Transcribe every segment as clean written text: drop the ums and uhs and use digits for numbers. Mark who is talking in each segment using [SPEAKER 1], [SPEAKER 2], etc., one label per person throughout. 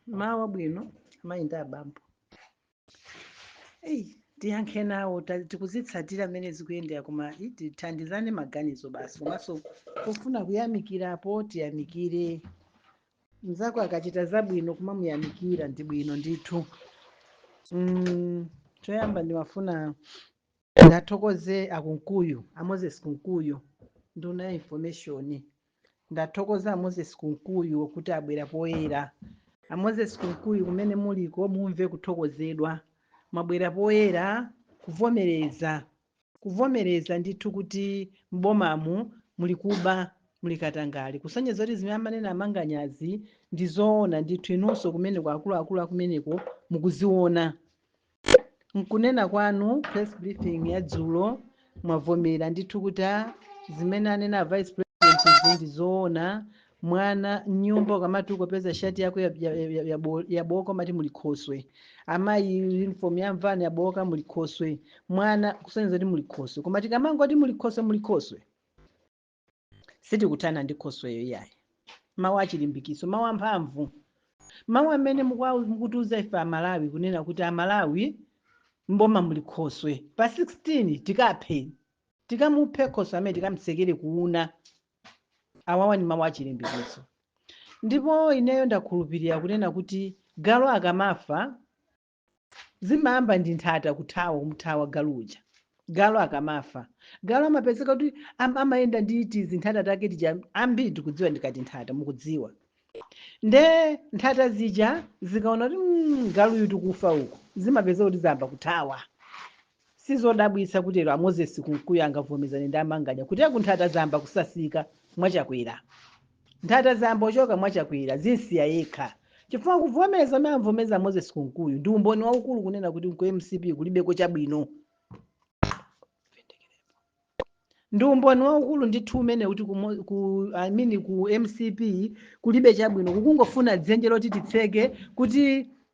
[SPEAKER 1] Mawa bwino, amayi ndi abambo. Eyi, tiyankhe nawo, tikuzitsatira mmene zikuyendera, koma tithandizane maganizo basi, komanso kufuna kuyamikirapo tiyamikire. Mnzako akachita zabwino kumamuyamikira ndi bwino ndithu. Choyamba ndimafuna ndathokoze aKunkuyu, a Moses Kunkuyu, nduna ya information. Ndathokoza a Moses Kunkuyu kuti abwera poyera. A Moses Kunkuyu, kumene muliko mumve kuthokozedwa. Mwabwera poyera kuvomereza ndithu kuti m'bomamu muli kuba, muli katangale, kusonyeza kuti zimene amanena aManganyazi ndi zoona ndithu. Inunso kumeneko, akuluakulu akumeneko, mukuziona. Nkunena kwanu press briefing ya dzulo, mwavomera ndithu kuti zimene anena a vice president izi ndi zoona. Mwana nyumba ukamati ukapeza shati yako yaboka umati muli khoswe. Amayi, uniform ya mvano yaboka, muli khoswe. Mwana, kusonyeza kuti muli khoswe. Koma tikamangoti muli khoswe, muli khoswe, sitikuthana ndi khosweyo iyayi. Mawu achilimbikiso, mawu amphamvu, mawu amene mukutiuza ife Amalawi kunena kuti Amalawi, mboma muli khoswe, pa 16 tikaphe, tikamuphe khoswe amene, tikamtsekere kuuna. Awawa ndi mawu achilimbikiso, ndipo ineyo ndakhulupirira kunena kuti galu akamafa zimayamba ndi nthata kuthawa, kumuthawa galu uja. Galu akamafa, galu amapezeka kuti amayenda ndi tizinthata take tija. Ambiri tikudziwa, ndikati nthata mukudziwa. Nde nthata zija zikaona kuti galuyu tikufa uku, zimapezeka kuti zayamba kuthawa. Sizodabwitsa kuti lero a Moses Kunkuyu angavomerezane ndi aManganya kuti nthata zayamba kusasika mwaChakwera, nthata zayamba kuchoka mwaChakwera, zinsiya yekha, chifukwa kuvomereza amene amvomereza Moses Kunkuyu ndi umboni waukulu kunena kuti ku MCP kulibeko chabwino. Ndi umboni waukulu ndithu umene kuti ku, I mean, ku MCP kulibe chabwino, kukungofuna dzenje loti titseke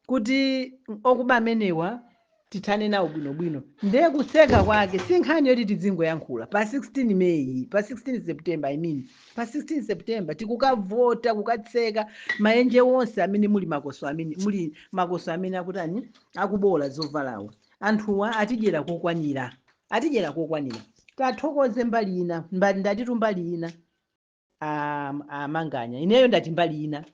[SPEAKER 1] kuti okuba amenewa tithane nawo bwinobwino. Ndiye kutseka kwake si nkhani yoti tidzingoyankhula. Pa 16 Meyi, pa 16 September, I mean, pa 16 September tikukavota kukatseka maenje wonse amene muli makoso, amene muli makoso amene akutani, akubola zovalawa. Anthuwa atidyera kokwanira, atidyera kokwanira. Tathokoze mbali ina, mbali ndatitu mbali ina aManganya. Ineyo ndati mbali ina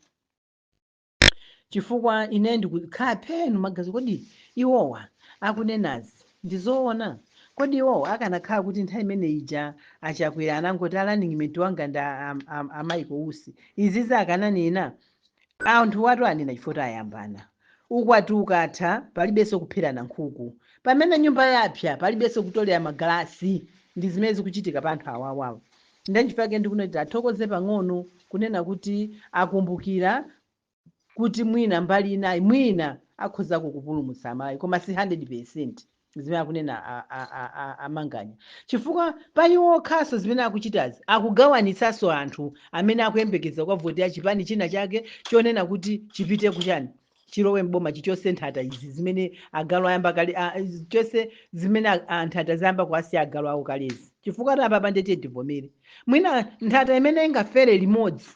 [SPEAKER 1] chifukwa ine ndikukhala phenu magazi. Kodi iwowa akunenazi ndizoona? Kodi iwowa akanakhala kuti nthawi imene ija aChakwera anangoti a running mate wanga ndi a Michael Usi, izizi akananena? Anthu watu anena chifukwa ayambana. Ukwati ukatha palibenso kupherana nkhuku. Pamene nyumba yapsa palibenso kutolera magalasi. Ndi zimene zikuchitika pa anthu awawawa. Nde nchifukwa ndikunati athokoze pang'ono kunena kuti akumbukira kuti mwina mbali inayi mwina akhoza kukupulumutsa Amayi, koma si 100 zimene akunena aManganya, chifukwa pa iwo okhaso zimene akuchitazi akugawanitsanso anthu amene akuyembekeza kukavotera chipani china chake chonena kuti chipite kuchani, chilowe mboma, chichose nthata izi zimene agalu ayamba kale, chonse zimene nthata zayamba kuwasiya agalu awo kalezi. Chifukwa apa pandetiye tivomere, mwina nthata imene ingafere limodzi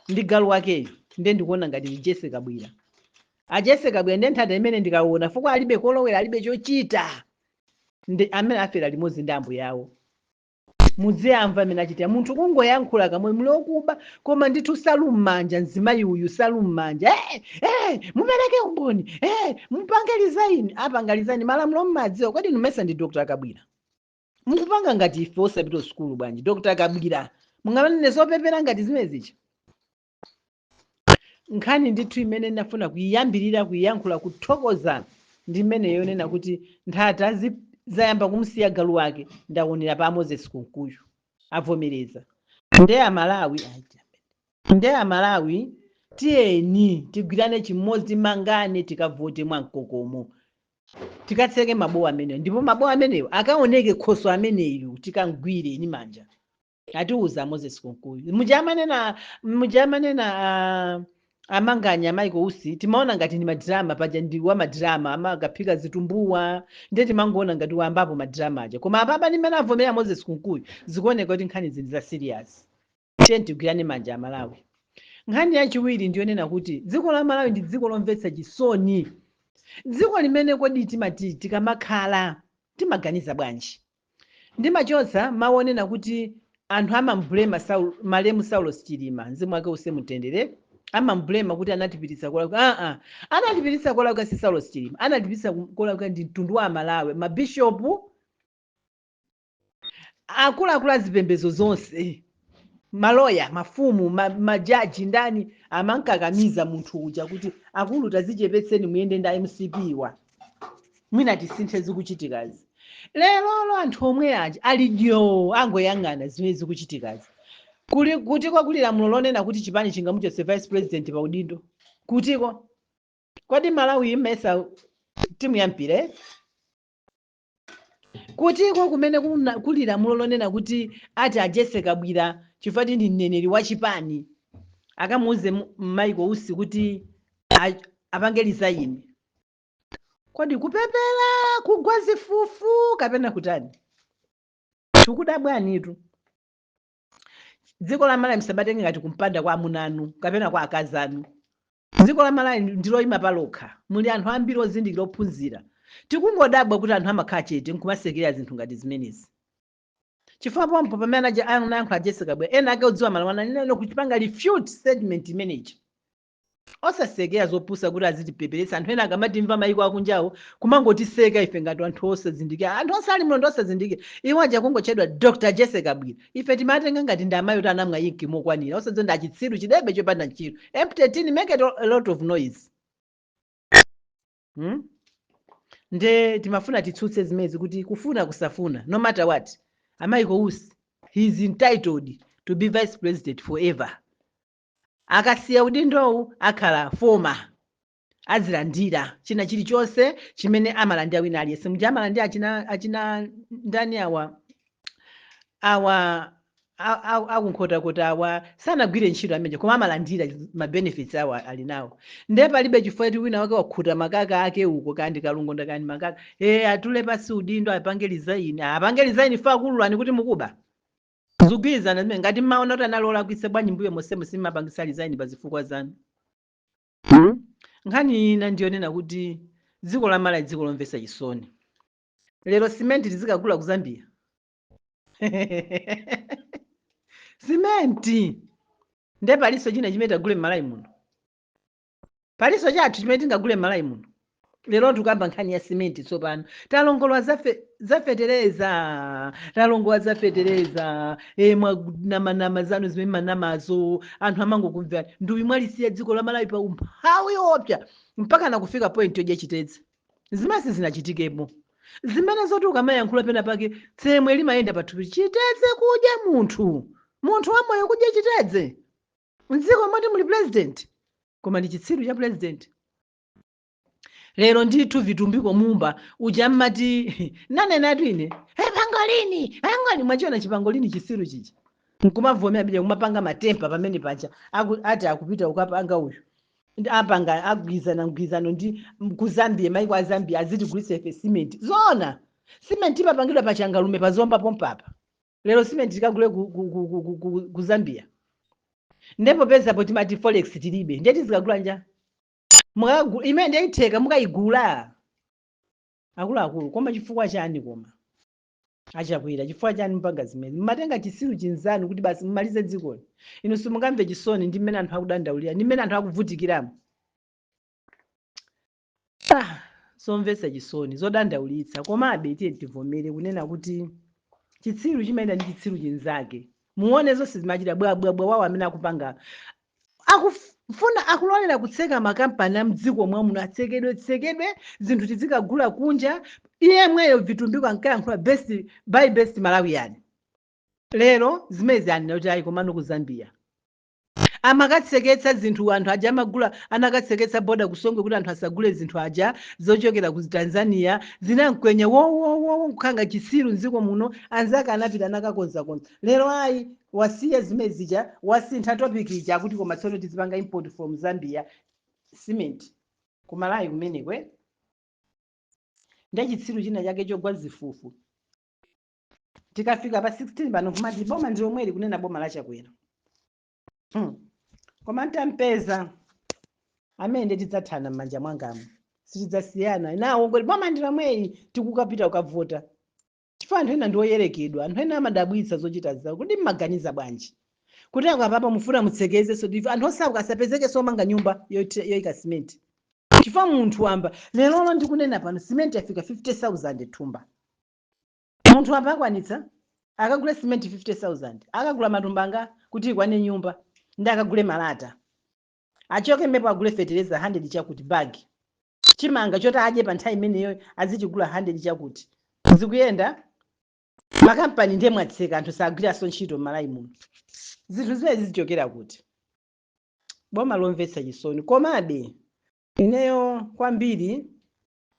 [SPEAKER 1] ndi galu wakeyo, nde ndikuona ngati ndi Jesse Kabwira. AJesse Kabwira ndiye nthata imene ndikaona, fukwa alibe kolowera, alibe chochita, ndi amene afera limodzi ndi ambuye awo. Mudziyamva amene achitira munthu kungoyankhula kamwe muli okuba, koma ndithu salu m'manja. Mzimayi uyu salu m'manja. Hey, hey, mupereke umboni, hey, mupange resign. Apanga resign, malamulo mmadziwa? Kodi numesa ndi Dr Kabwira? Mukupanga ngati ife osapita sukulu bwanji? Dr Kabwira, mungamanene zopepera ngati zimene zicha? Nkhani ndithu imene ndinafuna kuyiyambirira kuyiyankhula, kuthokoza, ndi imene yonena kuti nthata zayamba kumsiya galu wake. Ndaonera pa Moses Kunkuyu avomereza. Nde Amalawi, nde Amalawi, tiyeni tigwirane chimodzi, timangane, tikavote mwamkokomo, tikatseke mabowa amenewo, ndipo mabowa amenewo akaoneke khoso ameneyu, tikamgwire ni manja. Atiuza Moses Kunkuyu. Mujamanena aManganya Michael Usi, timaona ngati ndi madrama. Paja ndi wa madrama, amakaphika zitumbuwa, ndiye timangoona ngati wambapo madrama aja. Koma apapa ndimene avomera Moses Kunkuyu, zikuoneka kuti nkhani zindi za serious. Tiye tigwirane manja, Amalawi. Nkhani yachiwiri ndiyonena kuti dziko la Malawi ndi dziko lomvetsa chisoni, dziko limene kodi timati tikamakhala timaganiza bwanji? Ndimachotsa mawu onena kuti anthu amamblema malemu Saulos Chilima, mzimu wake use mtendere, amamblema kuti anatipititsa kolakwika. Aa, anatipititsa kolakwika si Saulos Chilima, anatipititsa kolakwika ndi mtundu wa Amalawi, mabishopu, akuluakulu azipembedzo zonse, maloya, mafumu, majaji, ndani, amankakamiza munthu uja kuti akulu tazichepetseni, muyende ndi MCP wa mwina tisinthe zikuchitikazi. Lerolo anthu omwe aja ali dyo, angoyang'ana zimene zikuchitikazi. Kuli kutiko kuli lamulo lonena kuti chipani chingamuchotse vice president pa udindo? Kutiko? Kodi Malawi imesa timu ya mpira, eh? Kutiko kumene kuli lamulo lonena kuti ati a Jessie Kabwila, chifukwa ndi mneneri wa chipani, akamuuze Michael Usi kuti apange resign? Kodi kupepera kugwa zifufu kapena kutani? Tikudabwanitu. Dziko la Malawi musabatenge ngati kumpanda kwa amuna anu kapena kwa akazi anu. Dziko la Malawi ndiloyima palokha, muli anthu ambiri ozindikira, ophunzira. Tikungodabwa kuti anthu amakhala chete nkumasekerera zinthu ngati zimenezi, chifukwa pompo pamene anayankhula Jessie Kabwila, ena ake odziwa malamulo ananena kuchipanga refute statement imeneyi, osasekera zopusa kuti azitipeperetsa. Anthu ena akamatimva mayiko akunjawo kumangotiseka ife ngati anthu osazindikira. Anthu onse ali mlondo osazindikira. Iwo aja kungotchedwa Dr Jessie Kabwila, ife timatenga ngati ndi amayi kuti anamwa inki mokwanira, osadziwa ndi achitsiru, chidebe chopanda ntchito. Empty tin make a lot of noise, Nde timafuna titsutse zimezi kuti kufuna kusafuna, no matter what, a Michael Usi, he is entitled to be vice president forever. Akasiya udindowu akhala former, azilandira china chilichonse chimene amalandira wina aliyense. Muja amalandira achina ndani awa, awa akunkhotakota awa, sanagwire ntchito amenje koma amalandira ma benefits awa ali nawo. Nde palibe chifukwa kuti wina wake wakhuta makaka ake uko, kandi kalungonda kandi makaka, atule pasi udindo, apange resign, apange resign fa akululani kuti mukuba. Zikugwirizana zimene ngati mmaona kuti analola kuise bwanji mbuyo monsemo simmapangisa resign pa zifukwa zanu, Nkhani ina ndiyonena kuti dziko la Malawi dziko lomvetsa chisoni. Lero simenti tizikagula ku Zambia, simenti. Nde palinso china chimene tagule m'Malawi muno? Palinso chathu chimene tingagule m'Malawi muno? Lero tikamba nkhani ya simenti. Tsopano talongolwa zafetereza, talongola zafetereza, mwanamanama zanu zimene manamazo anthu amangokumvera. Nduyu mwalisiya dziko la Malawi pa umphawi wopsa mpaka nakufika point yodya chitedze. Zimene sizinachitikepo, zimene zoti ukamayankhula pena pake tsemwe limayenda pathupi. Chitedze kudya munthu, munthu wamoyo kudya chitedze mdziko moti muli president, koma ndi chitsiru cha president. Lero ndithu Vitumbiko Mumba uja mmati nanenatu ine, "Hey, pangolini, pangolini." Mwachiona chipangolini chisiru chicha nkumavomera bija, kumapanga matempa pamene paja. Ati akupita ukapanga uyu ndi apanga agwizana mgwizano ndi ku Zambia, maiko a Zambia azitigulitsa ife simenti. Zoona, simenti imapangidwa pa Changalume, pa Zomba pompapa. Lero simenti tikagule ku Zambia? Ndipo pezapo timati forex tilibe, ndiye tizikagula nja imene ndiyayitheka mukayigula akuluakulu. Koma chifukwa chani? Koma achakwera, chifukwa chani mpanga zimene mmatenga chisiru chinzanu kuti basi mmalize dzikoli? Inu simungamve chisoni ndi mmene anthu akudandaulira, ndi mmene anthu akuvutikiramo? Ah, zomvetsa chisoni, zodandaulitsa. Komabe tiye tivomere kunena kuti chitsiru chimayenda ndi chitsiru chinzake. Muone zonse zimachita bwabwabwa wawo amene akupanga, akufuna akulolera kutseka makampani a mdziko mwamuno, atsekedwe tsekedwe, zinthu tizikagula kunja. Iye mweyo Vitumbiko ankayankhula best buy best Malawian. Lero zimene anena kuti ayi, komano ku Zambia amakatseketsa zinthu, anthu aja amagula, anakatseketsa boda kusongwe kuti anthu asagule zinthu aja zochokera ku Tanzania. Zinamkwenya wowowo kukhanga chitsiru mdziko muno. Anzake anapita anakakonzakonza. Lero ayi, wasiya zimene zija, wasintha topic ija, akuti koma tsono tizipanga import from Zambia cement kumalawi kumenekwe. Ndachitsiru china chake chogwa zifufu. Tikafika pa 16 pano kumati boma ndi lomweli, kunena boma la Chakwera. Koma ntampeza amene ndiye tidzathana m'manja mwangamu, sitidzasiyana nawo ngoti boma ndi lomweli, tikukapita kukavota, chifukwa anthu ena ndi oyerekedwa. Anthu ena amadabwitsa zochita zawo, kuti mmaganiza bwanji kuti ako apapa mufuna mutsekezenso ndife anthu osauka asapezekenso omanga nyumba yoyika simenti? Chifukwa munthu wamba lerolo ndikunena pano simenti yafika 50,000 thumba. Munthu wamba akwanitsa akagule simenti 50,000? Akagula matumba anga kuti ikwane nyumba? Ndi akagule malata, achoke mmepo agule fetereza 100 chakuti bag, chimanga choti adye pa nthawi imeneyo azichigula 100 chakuti. Zikuyenda makampani ndiye mwatseka, anthu sagwiranso ntchito m'Malawi muno. Zinthu zimene zichokera kuti? Boma lomvetsa chisoni. Komabe ineyo kwambiri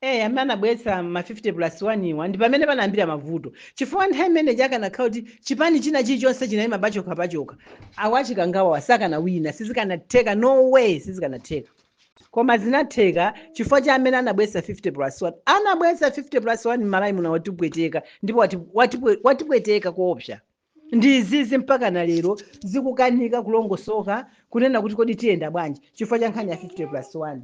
[SPEAKER 1] amene anabweretsa ma 50 plus 1 iwa ndi pamene panayambira mavuto, chifukwa nthawi imene chakanakhala kuti chipani china chilichonse chinayima pachokha pachokha, awachikangawa sakanawina, sizikanatheka, no way, sizikanatheka. Koma zinatheka chifukwa cha amene anabweretsa 50 plus 1. Anabweretsa 50 plus 1 m'Malawi muno watipweteka, ndipo watipweteka koopsa. Ndi izizi mpaka na lero zikukanika kulongosoka kunena kuti kodi tiyenda bwanji, chifukwa cha nkhani ya 50 plus 1.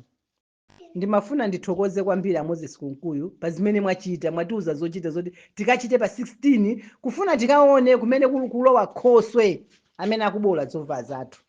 [SPEAKER 1] Ndimafuna ndithokoze kwambiri a Moses Kunkuyu pa zimene mwachita. Mwatiuza zochita zoti tikachite pa 16, kufuna tikaone kumene kuli kulowa khoswe amene akubola zovala zathu.